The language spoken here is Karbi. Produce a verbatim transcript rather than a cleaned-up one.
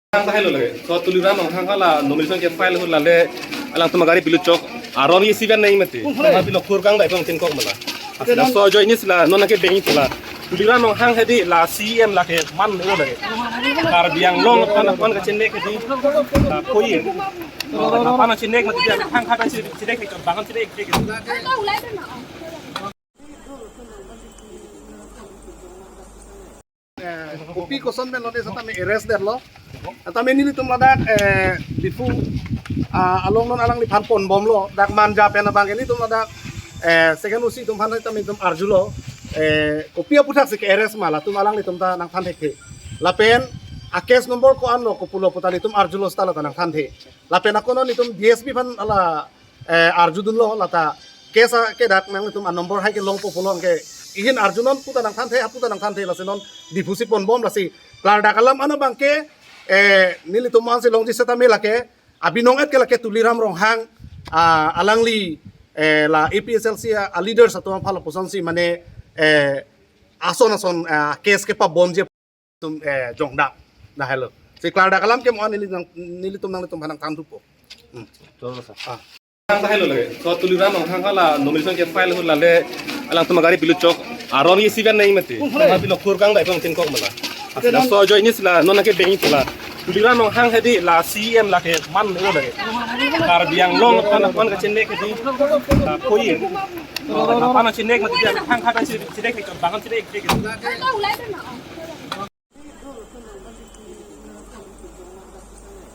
Ang tahai lo lagi. So Tuliram Ronghang hala nomination ke file hula le alangtum agari pilu chok. Aron ye sivan nai mati. Tapi lo kurkang dai pang tin kok mala. Asla so join ni sila non ke bengi sila. Tuliram Ronghang hedi la C E M la ke man lo lagi. Karbi Anglong pan pan ka chenek hedi. La koi. La pan chenek mati dia hang kha si chenek ke bangan chenek ke. Eh, kopi koson pen lone setame arrest detlo. Setame nelitum ladak, eh, Diphu, ah, along non alangliphan ponbomlo. Dak Manja pen abang ke nelitum ladak, eh, second O C atum aphan setame itum arjulo. Eh, kopi aputhaksi ke-arrest ma latum alanglitum ta nangthan thekthe. Lapen a-case number ko-an lo kopulo puta nelitum arjulo seta la ta nangthanthe. Lapen ako non nelitum D S P aphan hala eh, arjudunlo lata case a kedak nangtum a-number hai ke longpo pulo ke ihin arjunon puta nangthanthe, aputa nangthanthe lasi non Diphu si ponbom lasi klardak alam ano abang ke, eh, nelitum ansi longji setame lake abinong et ke lake Tuliram Ronghang, ah, alangli, eh, la A P H L C a, a-leaders atum aphan lapuson si mane, eh, ason ason, ah, case kepabomji atum, eh, jongdam. Dah helo. Si klardak alam ke mo neli nang, nelitum nanglitum aphan nangthanthupo. Hmm. Betul, sir. Ah. Ang tahai lo lagi. So Tuliram Ronghang hala nomination ke file hula le alangtum agari pilu chok. Aron ye sivan nai mati. Tapi lo kurkang dai pang tin kok mala. Asla so join ni sila non ke bengi sila. Tuliram Ronghang hedi la C E M la ke man lo lagi. Karbi Anglong pan pan ka chenek hedi. La koi. La pan chenek mati dia hang kha si chenek ke bangan chenek ke.